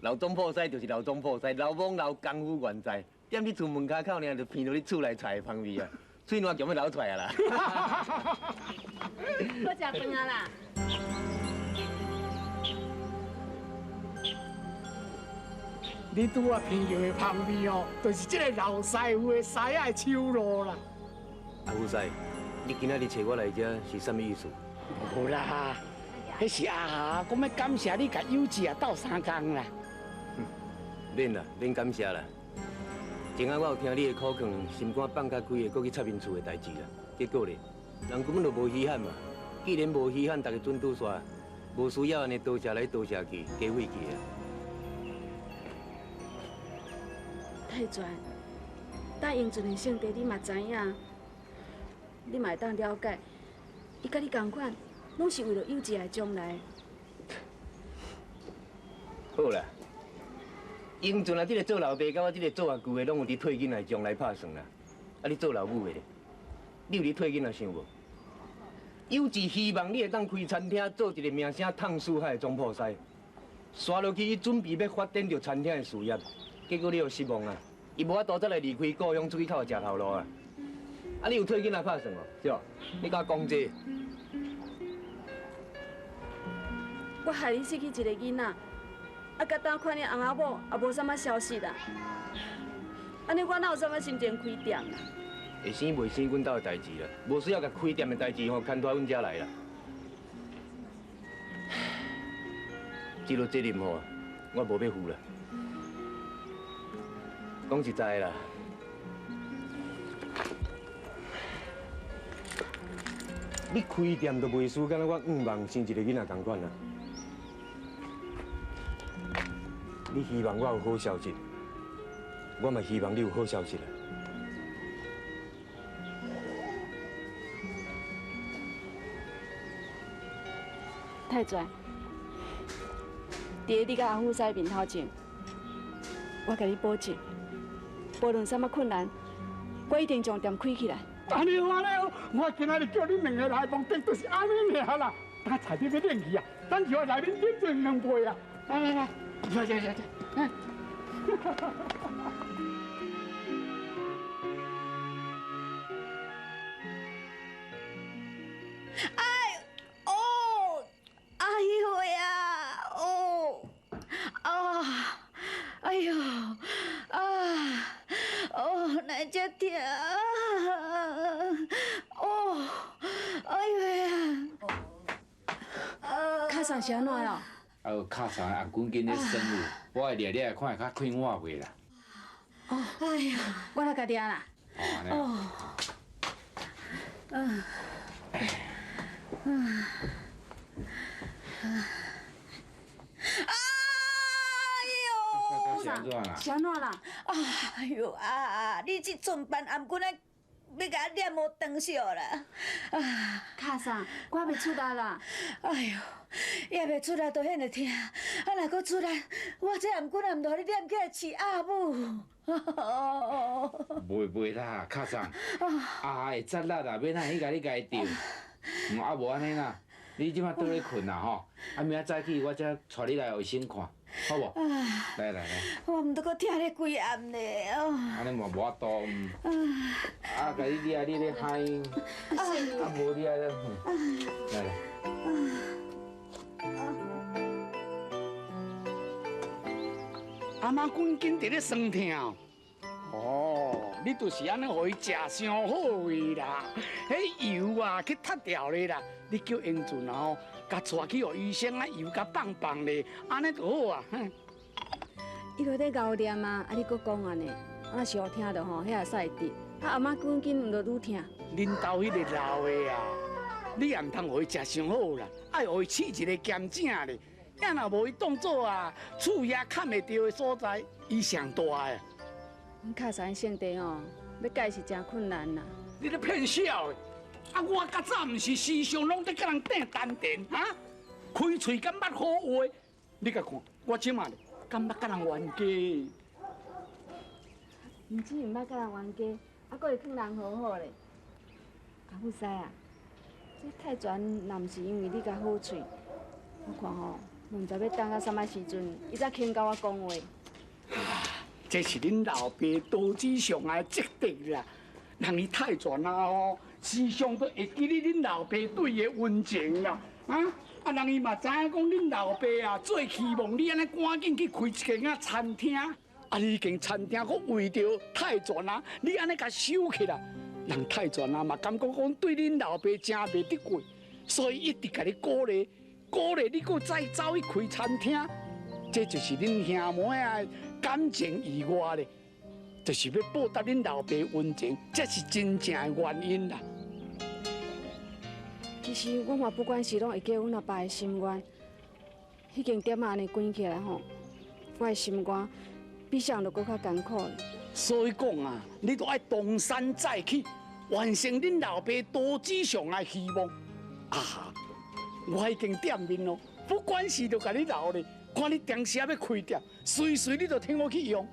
老总铺师就是老总铺师，老罔老功夫原在。踮你厝门跤口尔，就闻到你厝内菜的芳味啊，喙澜强欲流出来啊啦！好食饭啊啦！你拄仔闻著的芳味哦，就是这个老师傅的师仔的手路啦。阿富师，你今仔日揣我来遮是啥物意思？无啦，彼是阿霞讲欲感谢你共幼姊啊斗相共啦。免啦，免感谢啦。前仔我有听你的苦劝，心肝放较开的，阁去插𪜶厝的代志啦。结果咧，人根本就无稀罕嘛。既然无稀罕，大家准拄煞，无需要按呢多谢来多谢去，加费气啊。泰全，答应俊的性地你嘛知影，你嘛会当了解，伊佮你仝款，拢是为了幼姊的将来。好啦，英俊啊，这个做老爸，佮我这个做阿舅的，拢有伫替囡仔将来拍算啦。啊，你做老母的咧，你有伫替囡仔想无？幼姊希望你会当开餐厅，做一个名声溏四海的总铺师。煞落去，伊准备欲发展著餐厅的事业，结果你予失望啊！伊无法度再来离开故乡，出去靠食头路啊！啊，你有替囡仔拍算无？对无？你共我讲这个。我害你失去一个囡仔，啊，佮当看你翁仔某也无啥物消息啦。按呢我哪有啥物心情开店啦？会生袂生阮兜的代志啦，无需要共开店的代志吼牵拖阮遮来啦。这个责任吼，我无欲负啦。讲实在的啦，你开店都袂输，敢若我向望生一个囡仔仝款啊！你希望我有好消息，我嘛希望你有好消息啦。泰全，伫你佮阿富师面头前，我共你保证，无论啥物困难，我一定将店开起来。按呢好，按呢好，我今仔日叫恁两个来，目的就是按呢尔啦。等菜品欲冷去啊，等下来面饮上两杯啊。来来来，坐坐坐坐，嗯。哎，哦，哎呦呀，哦，啊，哎呦，啊，哦，哪遮疼？哦，哎呦呀，跤送是按怎咯？啊，有跤送頷颈筋咧酸有，我会掠掠看会较快活袂啦。哦，哎呀，我来共掠啦。哦，哦，嗯，嗯，哎呦，是按怎啦？是按怎啦？哎呦啊！你这阵班頷颈仔欲共我念无长寿啦！啊，跤送，我袂出力啦。哎呦，犹袂出力都遐尔疼，啊若阁出力，我这頷颈仔毋著予你念起来饲鸭母。袂袂啦，跤送，啊会节力啦，欲哪去共你家钓？啊无按呢啦，你这摆倒咧睏啦吼，啊明仔早起我才带你来卫生看，好无？来来来。我毋著阁疼咧规暗咧哦。按呢嘛无法度。啊，共你掠你咧嗨，啊无你爱咧，来来。阿妈骨筋伫咧酸疼。哦，你就是按呢，予伊食伤好味啦，彼油啊去踢掉咧啦。你叫英俊啊吼，共带去予医生啊油共放放咧，按呢就好啊。伊落咧熬念啊，啊你阁讲按呢，啊是予听著吼，遐会使会得。啊阿妈骨筋毋著愈疼。恁兜彼个老的啊，你也毋通予伊食伤好啦，爱予伊试一个兼正咧。啊若无伊当做啊，厝也崁袂著的所在，伊上大的。阮跤送性地吼，欲改是真困难啦。你咧骗痟的！啊，我较早毋是时常拢伫佮人钉丹田，哈？开喙敢捌好话？你共看，我这马咧，敢捌佮人冤家？毋止毋捌佮人冤家，啊，阁会劝人好好咧。阿富师啊，这泰全若毋是因为你共好喙，我看吼，毋知欲等到啥物时阵，伊才肯佮我讲话。这是恁老爸投资上的积德啦，人伊泰全啊吼，时常都会记得恁老爸对伊的温情啦，啊啊，人伊嘛知影讲恁老爸啊，最希望你按呢赶紧去开一间仔餐厅，啊，你间餐厅阁为著泰全啊，你按呢共收起来，人泰全啊嘛感觉讲对恁老爸真袂得过，所以一直共你鼓励，鼓励你阁再走去开餐厅，这就是恁兄妹仔感情以外咧，就是欲报答恁老爸温情，这是真正的原因啦。其实我嘛不管是拢会记阮阿爸的心愿，彼间店仔按呢关起来吼，我的心肝比啥都阁较艰苦。所以讲啊，你著爱东山再起，完成恁老爸投资上的希望。啊，我彼间店面哦，不管是就共你留咧。看你当时仔欲开店，随时你就替我去用。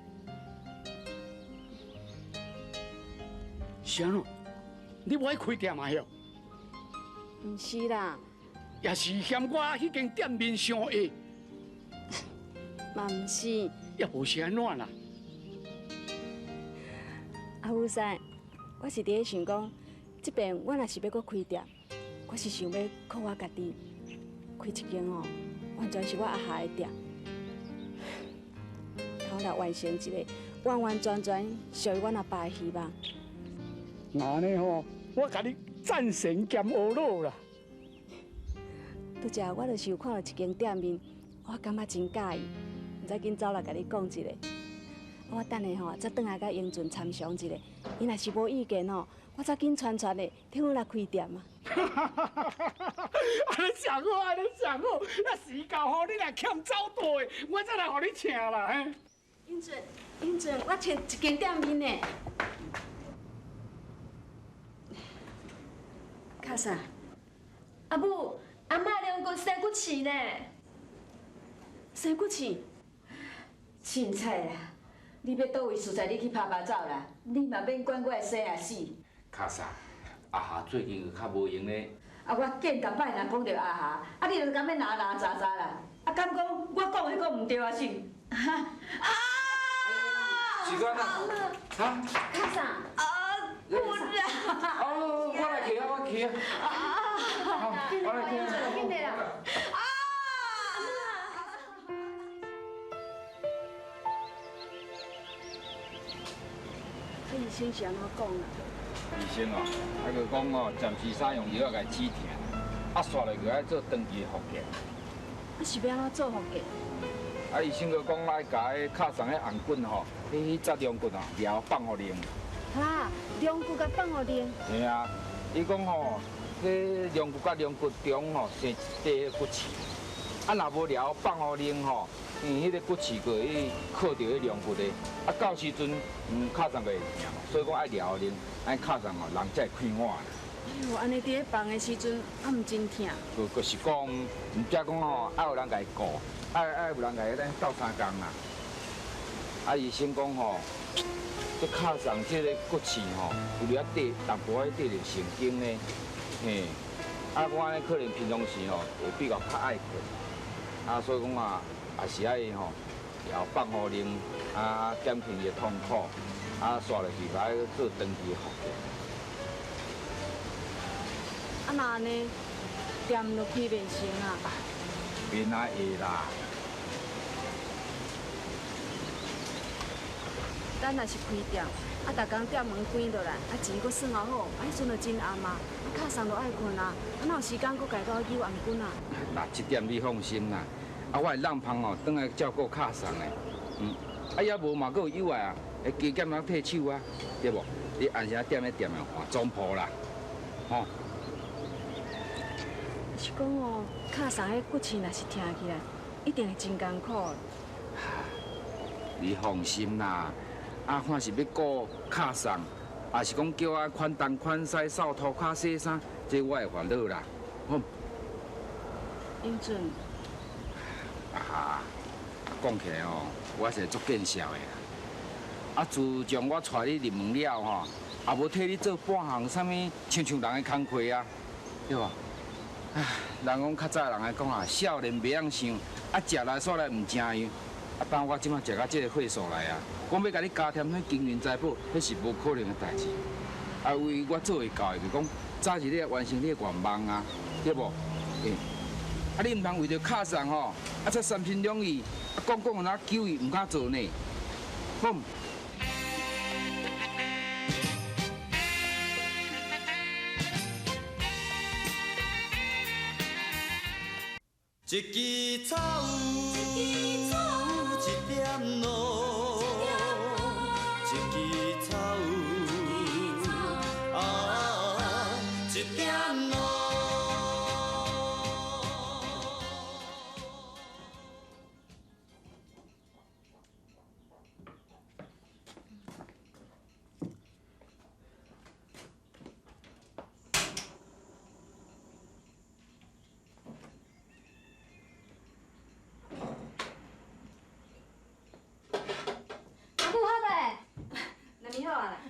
是按怎？你无爱开店啊？晓？毋是啦。也是嫌我彼间店面伤下。嘛毋是。也无是按怎啦？阿富师，我是伫咧想讲，这摆我若是欲阁开店，我是想欲靠我家己开一间哦。完全是我阿霞的店，通来完成一个完完全全属于阮阿爸的希望。那按呢吼，我共你赞成兼呵咾啦。拄才我就是有看到一间店面，我感觉真佮意，毋知紧走来共你讲一下。我等下吼再转来共英俊参详一下，伊若是无意见吼，我才紧传传的，替阮来开店啊。按呢上好，按呢上好，那时到吼，你若欠走大的，我再来予你请啦。嘿。英俊，英俊，我揣一间店面呢。卡啥？阿母，阿嬷龙骨生骨刺呢？生骨刺？凊彩啦，你欲佗位所在，你去拍拍走啦，你嘛免管我的生啊死。卡啥？阿霞最近较无闲咧。啊，我见逐摆若讲著阿霞，啊，你就感觉拉拉杂杂啦。啊，敢讲我讲的阁毋对啊是？哈啊！是安怎？哈？卡啥？啊，不啦！哦，我来去啊，我去啊。好，我来去啊。紧的啦。啊！啊，医生是按怎讲啦？医生哦，啊，阁讲哦，暂时使用药仔共止疼，啊，煞落去爱做长期的复健。啊，是欲按怎做复健？啊，医生阁讲爱共彼跤送彼红骨吼，彼节龙骨哦，抓放予练。哈，龙骨共放予练？嘿啊，伊讲吼，彼龙骨佮龙骨中吼生一块骨刺，啊，若无抓放予练吼，因为彼个骨刺阁会靠著彼龙骨的，啊，到时阵跤送阁会疼，所以讲爱抓予练，按跤送吼人才会快活。哎哟，按呢伫咧放的时阵，啊毋真疼。阁阁是讲，毋才讲吼，爱有人共伊顾，爱有人共伊咱斗相共啦。啊，医生讲吼，这跤送这个骨刺吼，有伫遐缀淡薄仔缀著神经呢，嘿，啊，我按呢可能平常时吼会比较较爱困，啊，所以讲啊，也是爱吼，调放予练，啊，减轻伊的痛苦，啊，煞落去爱做长期的复健。啊，若按呢，店就开袂成啊？免啊会啦。咱若是开店，啊，逐工店门关落来，啊，钱阁算犹好，啊，彼阵就真暗啊，啊，跤送就爱困啊，啊，哪有时间阁家倒揪頷骨啊？那这点你放心啦，啊，我会让芳吼，转来照顾跤送的，啊，也无嘛，阁有友爱啊，会加减人替手啊，对无？你按时踮咧店的换总铺啦，吼。是讲哦，跤送彼骨刺若是疼起来，一定会真艰苦。你放心啦，啊，看是欲顾跤送，也是讲叫我宽东宽西、扫涂跤、洗衫，这我会烦恼啦。好。英俊。啊，讲起来哦，我是足见笑的啦。啊，自从我带你入门了吼，也无替你做半项啥物亲像人的工课啊，对无？人讲较早人来讲啊，少年袂晓想，啊食来煞来毋成样。啊，当我这马食到这个岁数来啊，讲欲共你加添彼金银财宝，彼是无可能的代志。啊，唯我做会到的，就讲早日咧完成你的愿望啊，对无？欸，啊，你毋通为著敲送吼，啊，才三心两意，啊，讲讲若求伊毋敢做呢，好。一支草，一点露，一支草，啊，一点露。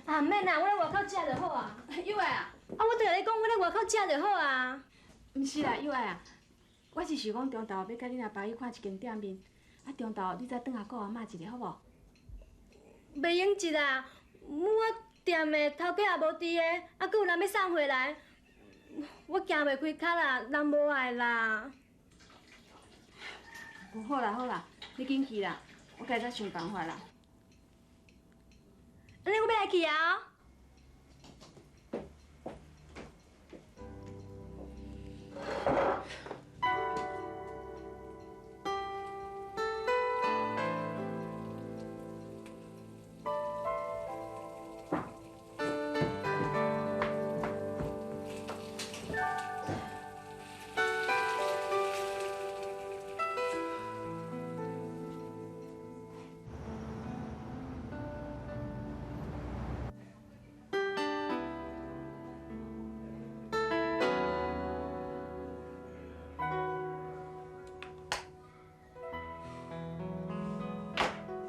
啊，毋免啦，我咧外口食就好啊。幼爱啊，啊，我著共你讲，我咧外口食就好啊。毋是啦，幼爱啊，我是想讲中昼欲佮恁阿爸去看一间店面，啊，中昼你再转来顾阿嬷一下，好无？袂用得啦，我店的头家也无伫的，啊，阁有人欲送货来，我行袂开跤啦，人无爱啦。无好啦好啦，你紧去啦，我家再想办法啦。按呢我欲来去啊！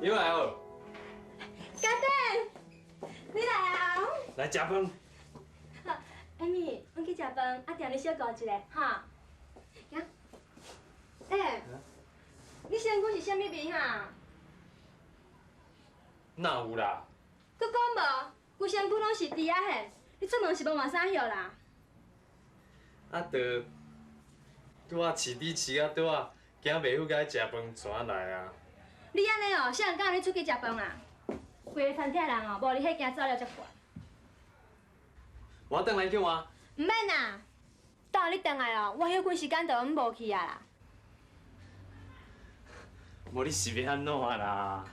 你来哦，家长，你来啊！来食饭。好，艾米，阮去食饭，啊，踮咧小顾一下，哈。行。欸，你身躯是啥物味哈？哪有啦？阁讲无，规身躯拢是猪仔汗，你出门是无换衫袖啦？啊，就拄仔饲猪饲啊，拄仔惊袂赴佮食饭，转来啊。你按呢哦，啥人敢予你出去食饭啊？规个餐厅人哦，无你彼间走了才怪。我转来叫我。毋免啦，等你转来哦，我歇困时间就拢无去啊啦。无你是欲按怎啦？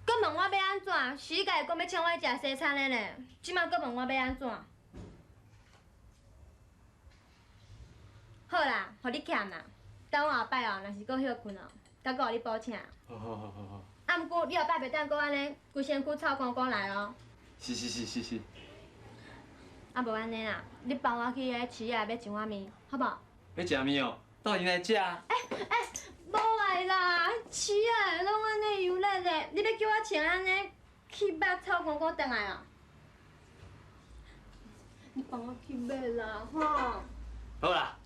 阁问我欲按怎？是你家己讲欲请我食西餐的呢，这马阁问我欲按怎？好啦，予你欠啦，等我后摆哦，若是阁歇困哦，才阁予你补请。好好好好好。啊，毋过你后摆袂当阁按呢，规身躯臭光光来哦。是是是是是。啊，无按呢啦，你帮我去彼市仔买一碗面，好无？欲食面哦，斗阵来食。欸欸，无爱啦，市仔拢按呢油腻的，你欲叫我穿按呢去肉臭光光转来哦？你帮我去买啦，吼。好啦。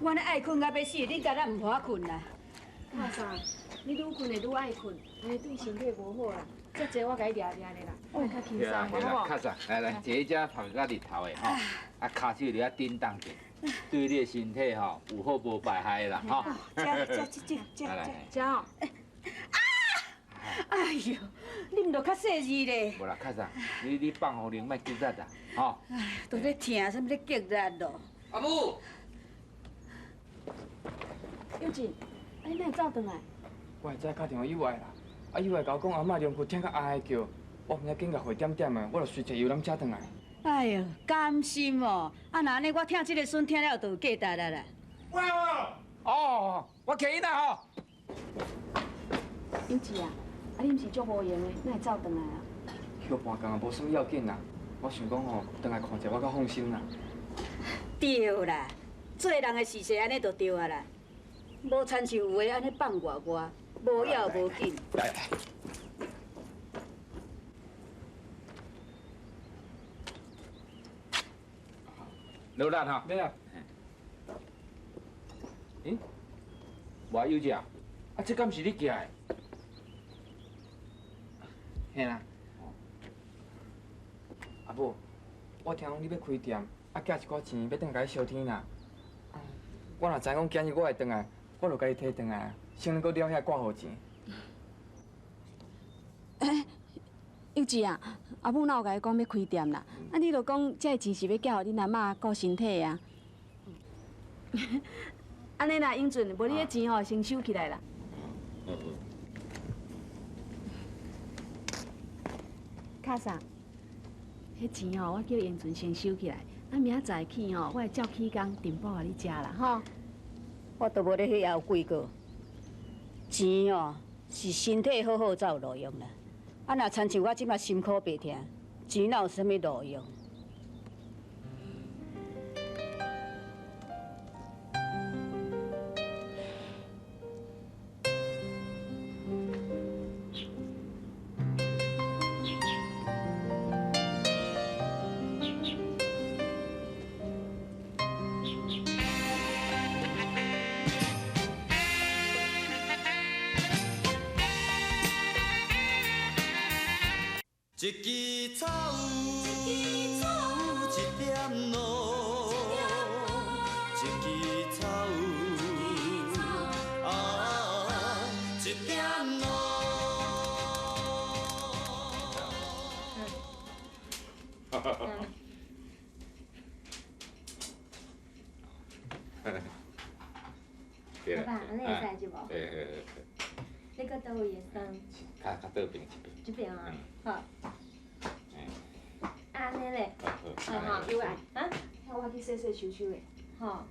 我呢爱困到欲死，恁敢若毋予我困啦？阿嫂，你愈困会愈爱困，按呢对身体无好啦。遮济我共你掠掠咧啦，我会较轻松，好无？较早，来来，坐遮晒较日头的吼，啊，跤手伫遐叮当者，对你的身体吼有好无败害啦，吼。食食这这这食哦。啊！哎呦，你毋著较细腻咧。无啦，较早，你放予人莫激烈啦，吼。哎，都咧疼，啥物咧激烈咯？阿母。友志，啊你哪会走转来？我会早敲电话友爱啦，啊友爱共我讲阿嬷龙骨疼到哀哀叫，我毋知紧共货点点的，我就随坐游览车转来。哎呦，甘心哦！啊，若按呢，我疼这个孙疼了就有价值啦啦。喂哦，我起因啦吼。友志啊，啊你毋是足无闲的，哪会走转来啊？歇半工也无啥物要紧啦，我想讲吼，转来看者我较放心啦。对啦。做人的事势按呢就对啊啦，无亲像有的按呢放外外，无要无紧。来来。努力哈。免啊。咦？无幼稚啊？啊，这敢是你寄的？嘿啦。阿母，我听讲你欲开店，啊寄一寡钱欲转来共你烧天啦。我若知影讲今日我会转来，我就共你提转来，省你阁了遐挂号钱。幼稚啊，阿母哪有共你讲欲开店啦？啊，你著讲这个钱是欲寄予恁阿嬷顾身体啊。按呢啦，英俊，无你彼钱吼，先收起来啦。卡嫂，彼钱吼，我叫英俊先收起来，啊，明仔载去吼，我会照起工订补予你食啦，吼。我都无咧去枵鬼过，钱哦是身体好好才有路用啦。啊，若亲像我这马心苦白疼，钱哪有啥物路用？一支草，一点露，一支草，啊，一点露。老爸，按呢会使是无？会。你阁佗位会算？较倒边一边。这边啊，好。按呢咧，好好，有爱啊，我去洗洗手手的。好。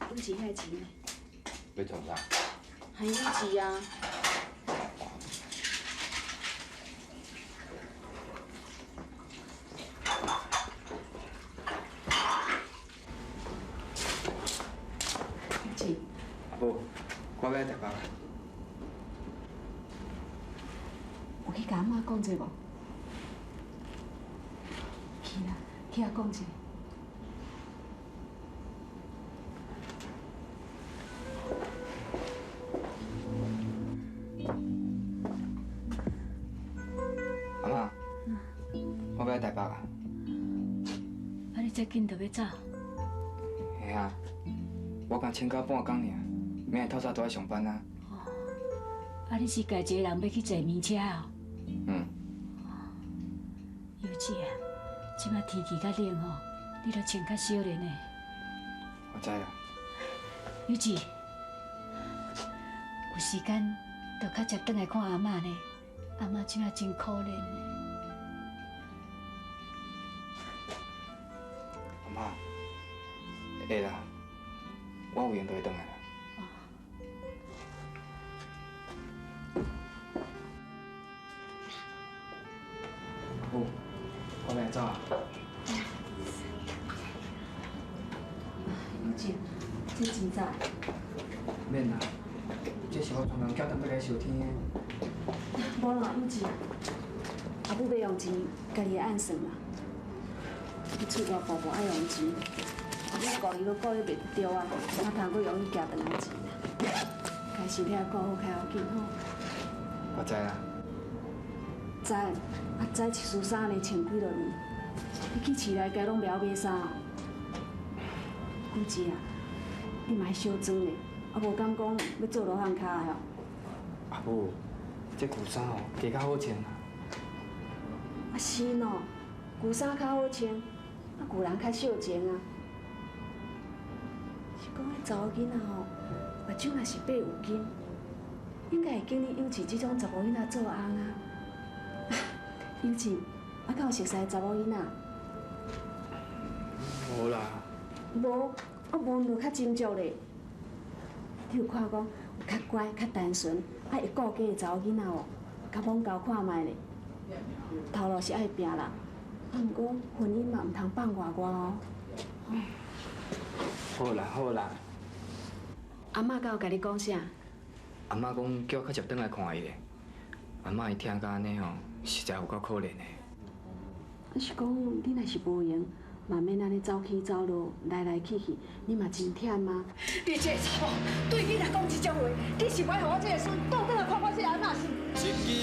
有钱遐钱呢？欲创啥？还有钱啊！钱。阿母，我欲来台北。有去共阿嬷讲者无？去啦，去遐讲者。阿嬷，我欲来台北啊。啊，你这紧就欲走？嘿啊，我刚请假半工尔，明仔透早都爱上班啊。啊，你是家己一个人欲去坐眠车哦？嗯。幼姊啊，这马天气较冷吼，你著穿较少咧呢。我知啊。幼姊，有时间就较常转来看阿嬷呢。阿嬷这马真可怜呢。阿嬷，会啦，我有闲就会转来啦。好，我欲走啊。幼姊，这钱在？免啦，这是我专门寄转欲来收天的。无啦，幼姊，阿母欲用钱，家己会按算啦。你出外步步爱用钱，阿母顾伊阁顾得袂著啊，哪通阁用伊寄转来钱啦？家身体顾好较要紧吼。我知啦。知，啊知一束衫呢，穿几落年，你去市内街拢袂晓买衫哦。古姊啊，你嘛爱小装咧，啊无敢讲欲做罗汉跤的哦。阿母，这旧衫哦，加较好穿啦。啊是喏，旧衫较好穿，啊旧人较少情啊。是讲彼查某囡仔吼，目睭若是爬有金，应该会拣你幼稚这种查某囡仔做翁啊。幼稚，啊，敢有熟似查某囡仔？无啦。无，啊无就较斟酌咧。你有看讲有较乖、较单纯，啊会顾家的查某囡仔无？较罔交看觅咧。头路是爱拼啦，啊，毋过婚姻嘛毋通放外外哦。好啦好啦。阿嬤敢有共你講啥？阿嬤講叫我較捷轉來看伊咧。阿嬤伊疼甲按呢吼，實在有夠可憐的。啊是講你若是無閒，嘛免按呢走起走落，來來去去，你嘛真忝啊。你這个查某對囡仔講這種話，你是欲予我這个孫倒轉來看我這个阿嬤死？一支